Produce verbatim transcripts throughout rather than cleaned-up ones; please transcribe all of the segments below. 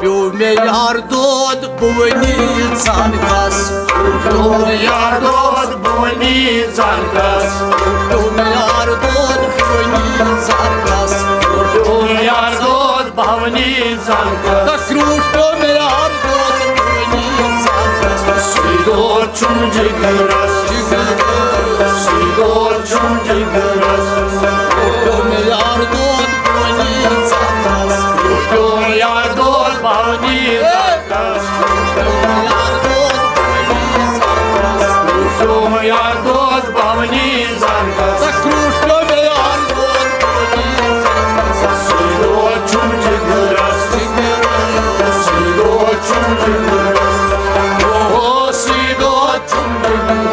پیوٚو مےٚ یار دود بہٕ وٕنی ژَن کَس۔ پیوٚو مےٚ یار دود بہٕ وٕنی ژَن کَس۔ پیوٚو مےٚ یار دود بہٕ وٕنی ژَن کَس۔ پیوٚو مےٚ یار دود بہٕ وٕنی ژَن کَس۔ تہٕ کرٛوٗٹھ پیوٚو مےٚ یار دود بہٕ وٕنی ژَن کَس۔ سُے دود چھُم جِگرَس۔ جِگرَس۔ سُے دود چھُم جِگرَس۔ پیوٚو مےٚ یار دود بہٕ وٕنی ژَن کَس۔ پیوٚو مےٚ یار دود بہٕ وٕنی ژَن کَس۔ پیوٚو مےٚ یار دود بہٕ وٕنی ژَن کَس۔ پیوٚو مےٚ یار دود بہٕ وٕنی ژَن کَس۔ تہٕ کرٛوٗٹھ پیوٚو مےٚ یار دود بہٕ وٕنی ژَن کَس۔ سُے دود چھُم جِگرَس۔ سُے دود چھُم جِگرَس۔ اوہو، سُے دود چھُم جِگرَس۔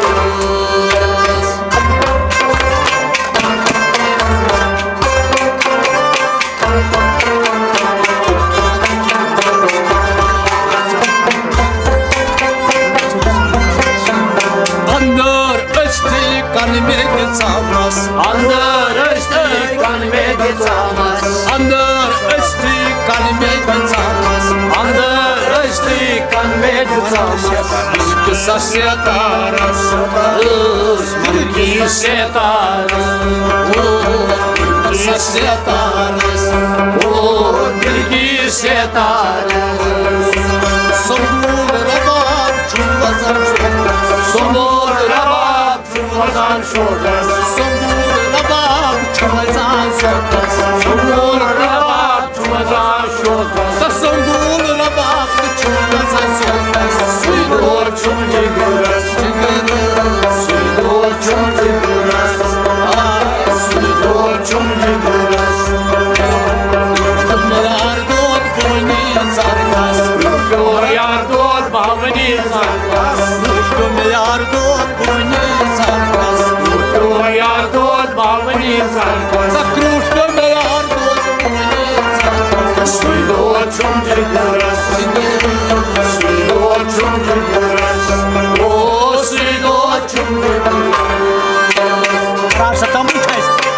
اندر أژتھٕے کن مےٚ دِژامس۔ اندر أژتھٕے کن مےٚ دِژامس۔ اندر أژتھٕے کن مےٚ دِژامس۔ اندر أژتھٕے کن مےٚ دِژامس۔ بلقیسس ستارس ٲس بلقیس ستارس۔ او بلقیس ستارس۔ او بلقیس ستارس۔ سمبول رباب چھُ وزن۔ سمبول رباب چھُ وزان شوقس۔ سمبول رباب چھُ وزان شوقس۔ سمبول رباب چھُ وزان شوقس۔ تہٕ سمبول رباب تہِ چھُ وزان شوقس۔ سُے دود چھُم جِگرس۔ جِگرس۔ سُے دود چھُم جِگرس۔ آ، سُے دود چھُم جِگرس۔ تہٕ مےٚ یار دود بونی ژرکس۔ پیوٚو یار دود باونی ژرکس۔ پیوٚو مےٚ یار دود بونی ژرکس۔ پیوٚو یار دود باونی ژرکس۔ تہٕ کرٛوٗٹھ پیوٚو مےٚ یار دود بونی ژرکس۔ سُے دود چھُم جِگرس۔ سُے دود چھُم جِگرس۔ او سُے دود چھُم جِگرس۔ رار سا تمبو چھُ اَسہِ۔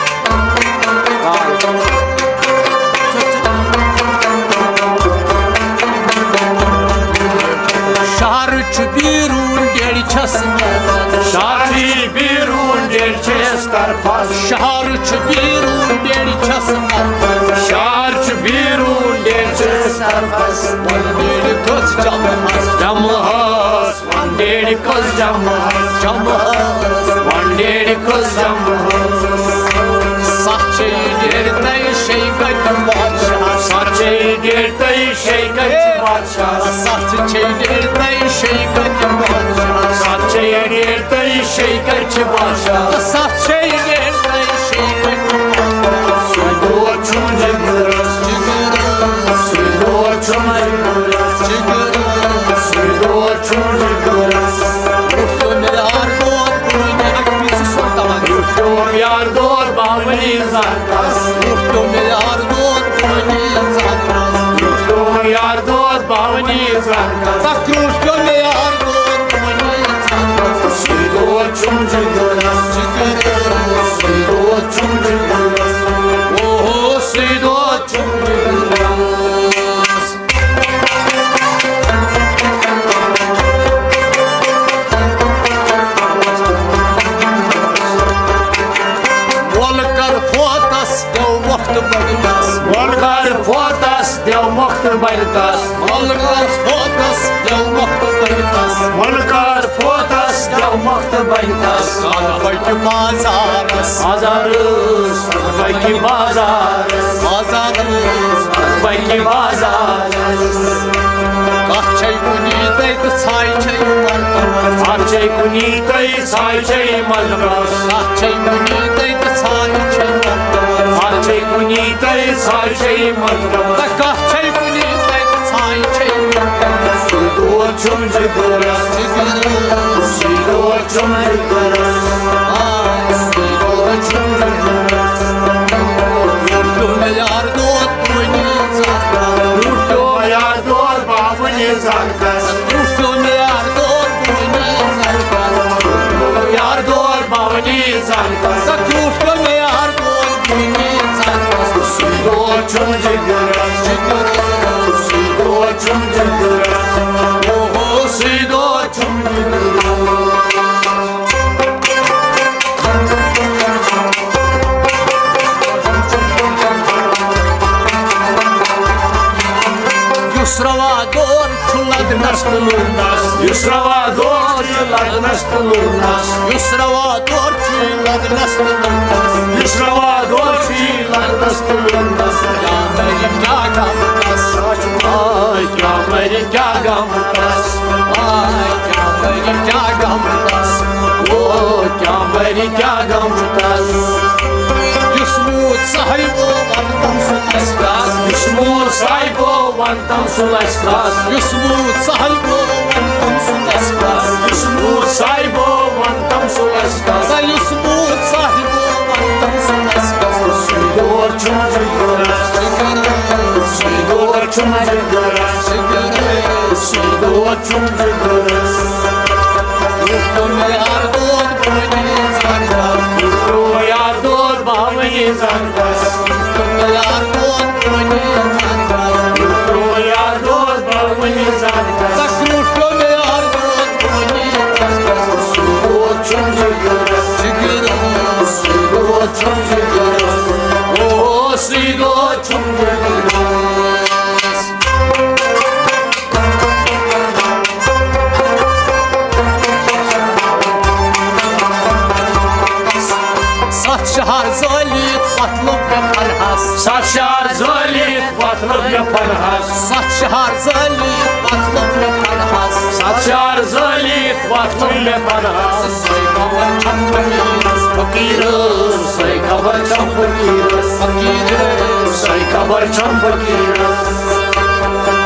شہر چھُ بیروٗن ڈیڈِ چھَس۔ شہر چھُ بیروٗن ڈیڈِ چھَس طرفس۔ شہر چھُ بیروٗن ڈیڈِ چھَس طرفس۔ شہر چھُ بیروٗن ڈیڈِ چھَس طرفس۔ وۄنۍ ڈیڈِ کٔژ جمہس۔ جمہس۔ وۄنۍ ڈیڈِ کٔژ جمہس۔ جمہس۔ وۄنۍ ڈیڈِ کٔژ جمہس۔ ستھ چھے ڈیڈِ تہٕ شیٚیہِ کتہِ بادشاہ۔ ستھ چھے ڈیڈِ تہٕ شیٚیہِ کتہِ بادشاہ۔ ستھ چھے ڈیڈِ تہٕ شیٚیہِ کتہِ بادشاہ۔ ستھ چھے ڈیڈِ تہٕ شیٚیہِ کتہِ بادشاہ۔ ستھ چھے ڈیڈِ تہٕ شیٚیہِ کتہِ بادشاہ۔ سُے دود چھُم جِگرس۔ جِگرس۔ سُے دود چھُم جِگرس۔ جِگرس۔ سُے دود چھُم جِگرس۔ پیوٚو مےٚ یار دود بونی، اَکہِ پھِرِ چھُ سُہ تَوان۔ پیوٚو یار دود باونی ژرکس۔ پیوٚو مےٚ یار دود بونی ژرکس۔ پیوٚو یار دود باونی ژرکس۔ تہٕ کرٛوٗٹھ پیوٚو مےٚ یار دود بونی ژرکس۔ سُے دود چھُم جِگرس۔ جِگرس۔ سُے دود چھُم جِگرس۔ اوہو، سُے دود چھُم جِگرس۔ وَلہٕ کر فوتس دیو وقت بڑتس۔ وَلہٕ کر فوتس دیو وقت بڑتس۔ وَلہٕ کر فوتس دیو وقت بڑتس۔ وَلہٕ کر فوتس دیو وقت بڑتس۔ کر بچہِ بازارس۔ بازارس۔ بلکہِ بازارس۔ بازارس۔ بلکہِ بازارس۔ کتھ چھے کُنی تہٕ ژھاے چھے مردمس۔ کتھ چھے کُنی تہٕ ژھاے چھے مردمس۔ کتھ چھے کُنی تہٕ ژھاے چھے مردمس۔ کتھ چھے کُنی تہٕ ژھاے چھے مردمس۔ تہٕ کتھ چھے کُنی تہٕ ژھاے چھے مردمس۔ سُے دود چھُم جِگرس۔ جِگرس۔ سُے دود چھُم جِگرس۔ آ، سُے دود چھُم جِگرس۔ پیوٚو مےٚ یار دود بونی ژرکس۔ پیوٚو یار دود باونی ژرکس۔ پیوٚو مےٚ یار دود بونی ژرکس۔ یار دود باونی ژرکس۔ پیوٚو مےٚ یار دود بونی ژرکس۔ سُے دود چھُم جِگرس۔ جِگرس۔ سُے دود یُس روا دور چھُ لگنس تہٕ لونس۔ یُس روا دور چھُ لگنس تہٕ لونس۔ یُس روا دور چھُ لگنس تہٕ لونس۔ یُس روا دور چھُ لگنس تہٕ لونس۔ کیٛاہ مرِ کیٛاہ غمتس۔ آے کیٛاہ مرِ کیٛاہ غمتس۔ آے کیٛاہ مرِ کیٛاہ غمتس۔ او کیٛاہ مرِ کیٛاہ غمتس۔ یُس موٗد صاحبو وَنتَم سُہ اَسہِ کَس۔ یُس موٗد صاحبو وَنتَم سُہ اَسہِ کَس۔ یُس موٗد صاحبو وَنتَم سُہ اَسہِ کَس۔ یُس موٗد صاحبو وَنتَم سُہ اَسہِ کَس۔ سا یُس موٗد صاحبو وَنتَم سُہ اَسہِ کَس۔ سُے دور چھُم جِگرَس۔ سُے دور چھُم جِگرَس۔ سُے دور چھُم جِگرَس۔ یُس تُم یار دود بٲنی زَنٛگَس۔ یُس تُم یار دود بٲنی زَنٛگَس۔ یُس تُم یار دود بٲنی زَنٛگَس۔ یُس تُم یار دود بٲنی زَنٛگَس۔ سُہ یُس تُم یار دود بٲنی زَنٛگَس۔ سُے دود چھُم جِگرَس۔ جِگرَس۔ سُے دود چھُم جِگرَس۔ او، سُے دود چھُم جِگرَس۔ ستھ شہر زٲلِتھ پتھ لوٚگ مےٚ پنہس۔ ستھ شہر زٲلِتھ پتھ لوٚگ مےٚ پنہس۔ ستھ شہر زٲلِتھ پتھ لوٚگ مےٚ پنہس۔ ستھ شہر زٲلِتھ پتھ لوٚگ مےٚ پنہس۔ سۄے خبر چھم فقیرس، فقیرس، سۄے خبر چھم فقیرس۔ فقیرس۔ سۄے خبر چھم فقیرس۔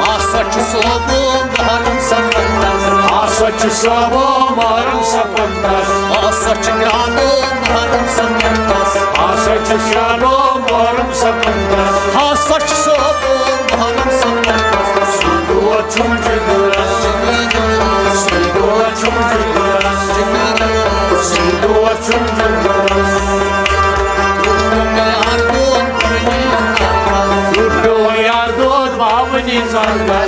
آسا چھُ صٲبو محرم سپنتس۔ آسا چھُ صٲبو محرم سپنتس۔ آسا چھُ گرٛانو محرم سپنتس۔ آسا چھُ گرٛانو محرم سپنتس۔ آسا چھُ صٲبو محرم سپنتس۔ سُے دود چھُم جِگرس۔ سُے دود چھُم جِگرس۔ سُے دود چھُم جِگرس۔ یُس تُم یار دود بٲنی زَنٛگَس۔ یُس تُم یار دود بٲنی زَنٛگَس۔